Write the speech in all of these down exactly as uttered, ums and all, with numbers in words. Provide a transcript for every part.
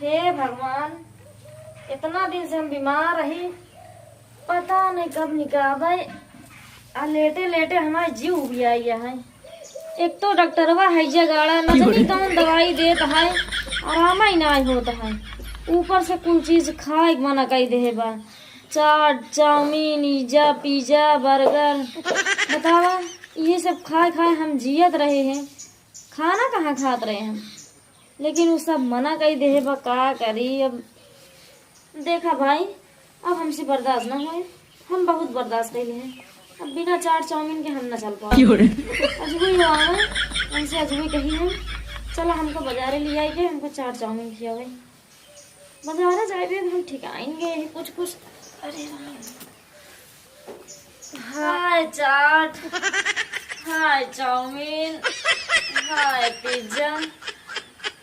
हे भगवान, इतना दिन से हम बीमार रही, पता नहीं कब निकाबे। आ लेटे लेटे हमार जीव उबियाइ गया है। एक तो डॉक्टरवा है जे गाड़ा, न जानी कौन दवाई देत है, आराम ही ना होत है। ऊपर से कुल चीज खाए के मना कइ देहे बा, चाट, चाउमीन, इज्जा, पिज्जा, बर्गर। बतावा, ये सब खाए खाए हम जियत रहे हैं, खाना कहाँ खात रहे हम? लेकिन उ सब मना कइ देहे बा, का करी अब। देखा भाई, अब हमसे बर्दाश्त ना होए, हम बहुत बर्दाश्त कइले हैं। अब बिना चाट चाउमीन के हम ना चल पाओ। क्यों रे? अजगुई आवे, हमसे अजगुई कही हम, चला हमको बाजारे ले आइके हमको चाट चाउमीन खियावे। बाजारे जाइबे हम ठिकाएंगे यही कुछ कुछ। अरे राम। हाय चाट, हाय चाउमीन, हाय पिज्जा,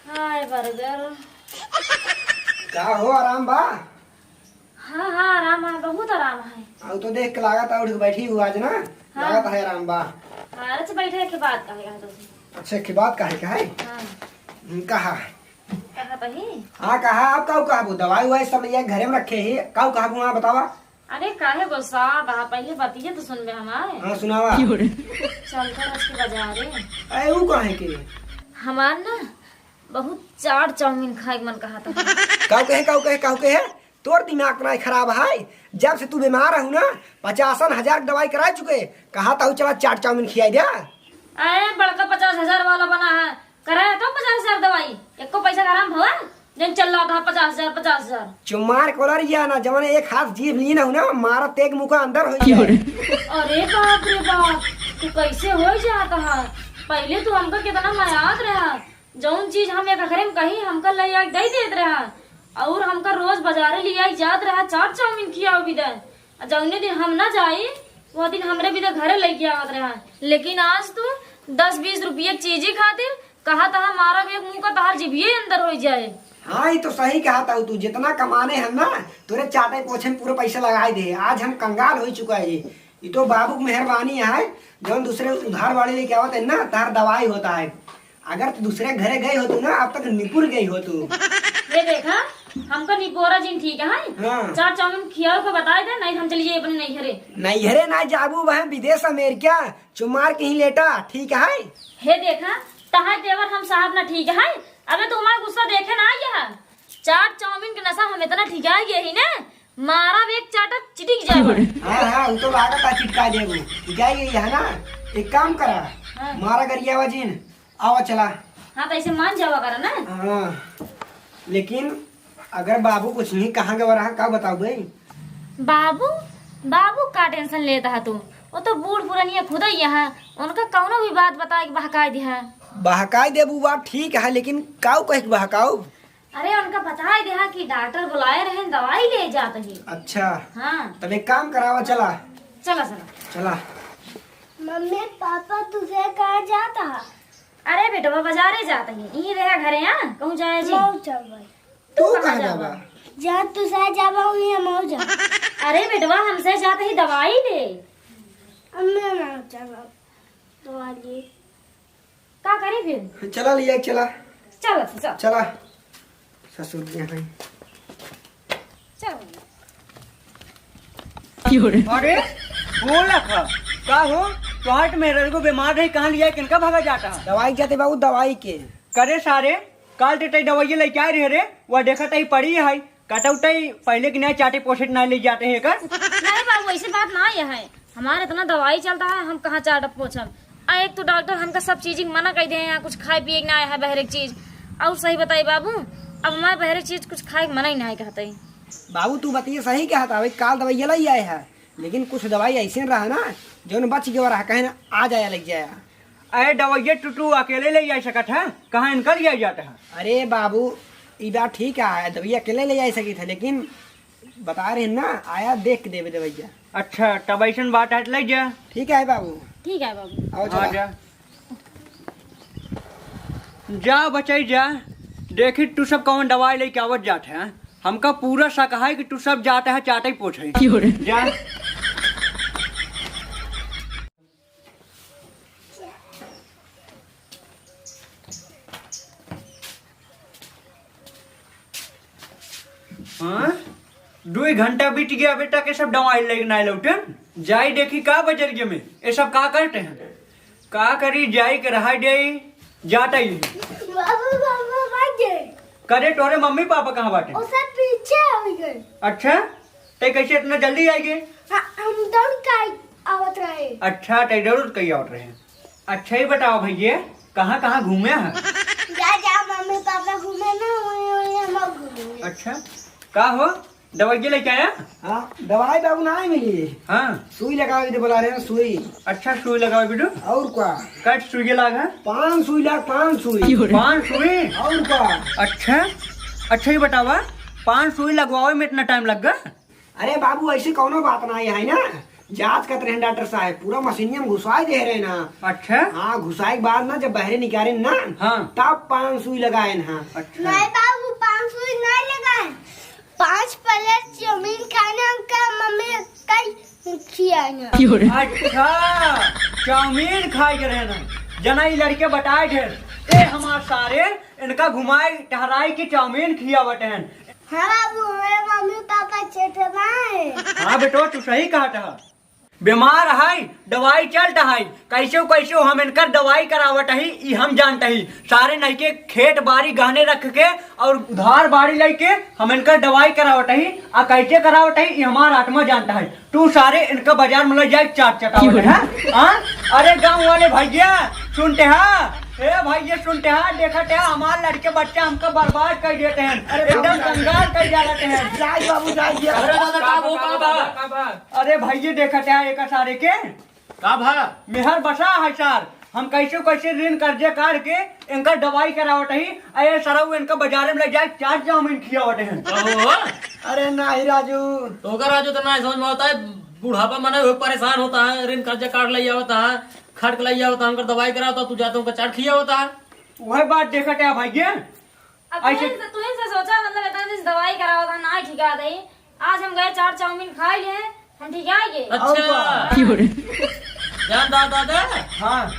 हाय बर्गर। का हो, आराम बा? हाँ, हाँ, आराम है, बहुत आराम है। उ तो देख के लागत है, उठ के बैठी हूँ आज ना, हाँ। लागत है आराम बा। हाँ, अच्छा बैठे के बात काहे कहा तुमसे? अच्छा, के बात काहे का है? हाँ। हम्म, कहा? कहा तही? हाँ, कहा, आप काऊ कहबू? दवाई उवाई सब ये घरे में रखे ही, काऊ कहबू, हाँ, बतावा। अरे, काहे गुस्सा बा? पहिले बतिये तो सुनबे हमार। हाँ, सुनावा। चलते रह के बाजारे। अरे, ऊ काहे के? हमार ना बहुत चाट चाउमीन खाए के मन कहा था। काऊ कहे, काऊ कहे, काऊ कहे? तोर दिमाग ना खराब है? जब से तू बीमार रहू ना, पचासन हजार के दवाई करा चुके, कहा था चला चाट चाउमीन खियाई दे। अरे, बड़का पचास हजार वाला बना है, कराया तो पचास हजार दवाई, एको पैसा का आराम भवा, जन चल रहा था पचास हजार, पचास हजार। चुमार कोलर या ना, जवन एक हाथ जीभ ली ना हो ना, मारा तेग मुका अंदर हो जाए। अरे बाप रे बाप, तू कैसे हो जाता है? पहले तू हमका कितना मयात रहा, जौन चीज हम एक अखरे में कही, हमका ले आके दे देत रहा, और हमका रोज बाजारे ले आई जात रहा, चाट चाउमीन खियाओ भी दे। आ जौने दिन हम ना जाई, वो दिन हमरे भी तो घरे लेके आवत रहा। लेकिन आज तू दस बीस रुपये की चीजी खातिर कहा तहा मारा भी एक मुंह का तहार जिभिये अंदर हो जाए। हाँ, ये तो सही कहा था तू, जितना कमाने हम ना, तोरे चाटे पोछे में पूरा पैसा लगाई दे। आज हम कंगाल हो चुका है। ये तो बाबू की मेहरबानी है, जौन दूसरे उधार वाले लेके आवत है ना, तार दवाई होता है। अगर तू दूसरे घरे गई हो तू ना, अब तक निपुर गई हो तू। ये देखा, हमका निपोरा जिन ठीक है। हाँ। चाट चाउमीन खियाओ को बताए दे, नहीं हम चली जाई अपने नैहरे। नैहरे ना जाबू, वह विदेश अमेरिका, चुमार कहीं लेटा, ठीक है? हे देखा, तहार देवर हम साहब ना ठीक है। अबे तू हमारा गुस्सा देखे ना आई है। चाट चाउमीन के नशा हम इतना ठिकाई गए ही ना, मारा भी एक चाटा चिटिक जाए। हाँ, हाँ, वो तो लागत है चिटका देबू। जाइए यहाँ ना, एक काम करा, हाँ। मारा गरियावा जिन, आवा चला। हाँ, तो ऐसे मान जावा करा ना। हाँ, लेकिन अगर बाबू कुछ नहीं कहाँ गवा रहा, का बताओ भाई? बाबू, बाबू का टेंशन लेता है तू? वो तो बूढ़ पुरनिया खुद ही यहाँ, उनका कौनो भी बात बताए के बहकाए दिया। बहकाए देबू बात ठीक है, लेकिन काऊ कह के बहकाऊ? अरे, उनका बताए दिया कि डॉक्टर बुलाए रहे, दवाई ले जात ही। अच्छा। हाँ। तब एक काम करावा, चला। चला, चला। चला। मम्मी, पापा, तुझे कहाँ जाता है? अरे बेटवा, बाजारे जात ही। यहीं रहा घरे, हाँ? कहूँ जाए जी? मऊ चल भाई। तू तू कहाँ कहाँ जाबा? जाबा? जा, तू साथ जाबा, वहीं हम मऊ जा। अरे बेटवा, हमसे जात ही दवाई ले। अब मैं ना जाबा दवाई ले। का करी फिर? चला लिया, चला। चल, चल। चला। ससुर के यहाँ। चल। अरे, बोला था। का हो? तोहार तो मेहरारू को बीमार रही, कहाँ लिया, किनका भागा जाता है? दवाई जाते बाबू, दवाई के। करे सारे, काल ते तई दवाई लेके आए रहे रे, वह देखा तई पड़ी है। कटौते पहले की नहीं चाटे पोछे नहीं ले जाते हैं कर। नहीं बाबू, ऐसी बात ना ये है। हमारे इतना दवाई चलता है, हम कहाँ चाटब पोछब? आ एक तो डॉक्टर हमका सब चीज के मना कर दे हैं, यहाँ कुछ खाए पिए के ना आया है बहरे की चीज। और सही बताई बाबू, अब हमारे बहरे की चीज कुछ खाए के मना ही ना है कहते ही। बाबू तू बतिए सही कहत है, काल दवाई ले आए है, लेकिन कुछ दवाई ऐसे रहा ना, जौन बच गया रहा, कहे ना आ जाया लग जाया। अरे दवाइया टुटू अकेले ले जा सकत है, कहाँ इनका लिया जाता है? अरे बाबू, ई बात ठीक है, दवाइया अकेले ले जा सकी था, लेकिन बता रहे हैं ना, आया देख के देवे दवाइया। अच्छा, तब ऐसन बात है, ले जा। ठीक है बाबू। ठीक है बाबू। आओ हाँ, चला। जा। जा बचाई जा, देखी तू सब कौन दवाई लेके आवत जात है। हमका पूरा शक है कि तू सब जाता है चाटे पोछे। जा। हाँ? दुइ घंटा बीत गया, अबे तक ये सब दवाई लेके नाहीं लौटेन। जाई देखी का बजरिया में, ये सब का करते हैं? का करी, जाई के रहा जाई, जाता ही। बाबू, बाबू, भागे। करे तोरे मम्मी पापा कहाँ बाटे? वो सब पीछे हो गए। अच्छा, ते कैसे इतना जल्दी आ गए? हाँ, हम दौड़ के आई-, आवत रहे। अच्छा, ते दौड़ के आवत रहे। अच्छा, ये बताओ भैया, कहाँ कहाँ घूमे हैं? जा, जा, मम्मी पापा घूमे ना, वहीं, वहीं हम घूमेंगे। अच्छा, का हो, दवाई लेके आया? हाँ, दवाई बाबू ना मिली। हाँ। सुई लगावे दे बोला रहे हैं, सुई। अच्छा, सुई लगावे बिटू। और का? कट सुई लाग है? पाँच सुई लाग, पाँच सुई। पाँच सुई? और का? अच्छा, अच्छा, ये बतावा, पाँच सुई लगवावे में इतना टाइम लग गया? अरे बाबू, ऐसी कौनो बात ना है ना, जांच करत रहे डॉक्टर साहब, पूरा मशीनिया में घुसाई दे रहे ना। अच्छा। हाँ, घुसाई के बाद ना, जब बहरे निकाले ना, हाँ। तब पाँच सुई लगाए ना। अच्छा। नहीं बाबू, पाँच सुई नहीं लगाए, पाँच प्लेट चाउमीन खाने हमका मम्मी कई खियाए ना। अच्छा, चाउमीन खाए के रहे ना, जना ई लड़के बताए ढेर, ए हमार सारे, इनका घुमाए टहराए के चाउमीन खियावत हैं। हाँ बाबू, मेरे मम्मी पापा चटना है। हाँ बेटो, तू सही कहत ह। बीमार है, दवाई चलत है, कैसे कैसे हम इनकर दवाई करावत ही, ई हम जानत ही। सारे नहीं के खेत बाड़ी गहने रख के और उधार बाड़ी लेके हम इनकर दवाई करावत ही, आ कैसे करावत ही, ई हमार आत्मा जानत है। तू सारे इनका बाजार में ले जाए चाट चटावत है, हाँ? अरे गाँव वाले भैया सुनते हा, ए भैया सुनते हा, देखत हा, हमार लड़के बच्चा हमका बर्बाद कर देते हैं, अरे एकदम बाबू, कंगाल कर डालते हैं। जाए बाबू, जाए, जाए। अरे दादा, का हो, का बा? का बा? अरे भैया देखत हा, एक सारे के का भा? मेहर बसा है सार, हम कैसे कैसे ऋण कर्जे काट के इनका दवाई करावत ही, अरे सरऊ इनका बाजारे में ले जाए चाट चाउमीन खियावत हैं। कहो। अरे नाही राजू। तो का राजू, तो ना समझ में आता है, बुढ़ापा मने हो परेशान होता है, ऋण कर्जे काट ले आवता है, खट के ले आवता है, हमकर दवाई करावता, तू जाता उनका चाट खियावता है। वह बात देखत हा भैया। अब ऐसे तुहीं से, तुहीं से सोचा, मतलब, इतना दिन से दवाई करावत हा, ना ठिका दे। आज हम गए, चाट चाउमीन खाई ले, हम ठिका गए। अच्छा। और का? जान दा दादा। हाँ।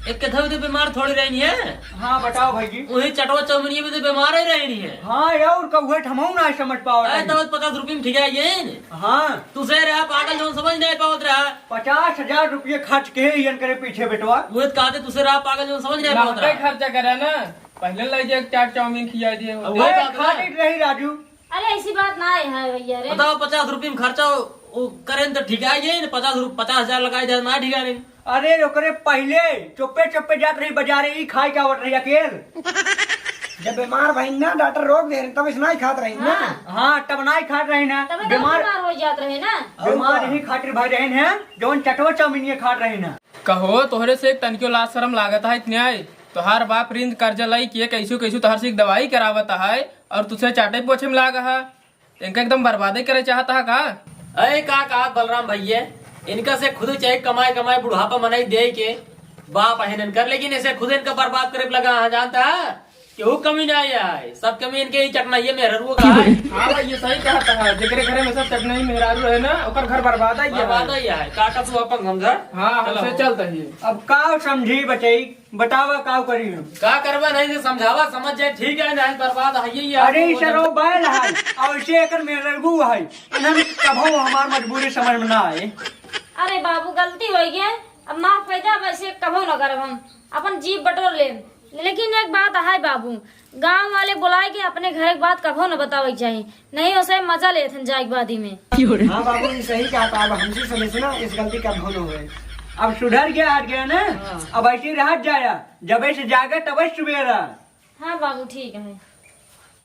एक कथा भी तो बीमार थोड़ी रहनी है। हाँ, बताओ भाई जी। वही चटवा चाउमीन ये भी तो बीमार ही रहनी है। हाँ यार, उनका वह ठमाऊ ना समझ पावत अरे है। तो पचास रुपये में ठिका गए। हाँ। तुसे रहा पागल, जो समझ नहीं पावत रहा। पचास हजार रुपये खर्च के ही इनकरे पीछे बेटवा। वो तो कहते तुसे रहा पागल, जो समझ नहीं पावत रहा। खर्चा करे ना। पहले ले जाके चाट चाउमीन खिया दिए होते। अब वही ए, बात खा ना। लेत रही राजू। अरे ऐसी बात ना है भैया रे। बताओ, पचास रुपये में खर्चा वो करें तो ठीक है, ये पचास रुप-, पचास हजार लगाई दे ना ठीक है नहीं। अरे ओकरे पहले चुप्पे चुप्पे जात रही बाजारे, ई खाए के आवत रही अकेल। जब बीमार भई ना, डॉक्टर रोक दे रहे, तब इस नहीं खात रही ना। हाँ। हाँ, तब नहीं खात रही ना। तब बीमार बीमार हो जात रहे ना। बीमार और का? ही खातिर भाई रहे हैं, जौन चटवा चाउमीन ये खात रहे ना। कहो, तोहरे से एक तनिको लाज शरम लागत है इतने आए? तोहार बाप ऋण कर्जा लाई के कैसो कैसो तोहर से एक दवाई करावत है और तुसे चाटे पोछे में लाग है। इनका एकदम बर्बादे करे चाहत है का? अरे का, का बलराम भैया, इनका से खुद चाहे कमाए कमाए बुढ़ापा मनाई दे के बाप है इनकर, लेकिन ऐसे खुद इनका बर्बाद करे लगा है, जानता है? केहू कमी ना आया है, सब कमी इनके ही चटनाइये मेहरारू का है। हाँ भाई, ये सही कहत है, जेकरे घरे में सब चटनाई मेहरारू रहे ना, ओकर घर बर्बाद है, बर्बाद है, काटा तू अपन हम घर। हाँ, चलो। हमसे चलता ही। अब का समझी बचई, बतावा का करी हम? का करबा नहीं से समझावा, समझ जाए, ठीक है, नहीं बर्बाद है, ये, ये अरे, आपको सरो बैल है, और इसे एकर मेहरारू है, इन्हन कभो हमार मजबूरी समझ में ना आए। अरे बाबू, गलती हो गई, अब माफ कर दे, अब ऐसे कभो न करब हम, अपन जीभ बटोर लेब। लेकिन एक बात है बाबू, गाँव वाले बुलाए के अपने घर के बात कभो न बतावे के चाही, नहीं ओसे मजा लेत हन जाए के बाद ही में। हाँ बाबू, ये सही कहा था, अब हमसे समझना, इस गलती का भूल हो गए। अब सुधर गया, हट गया ना, हाँ। अब ऐसे ही रह जाया, जब से जागे तब सवेरा। हाँ बाबू, ठीक है।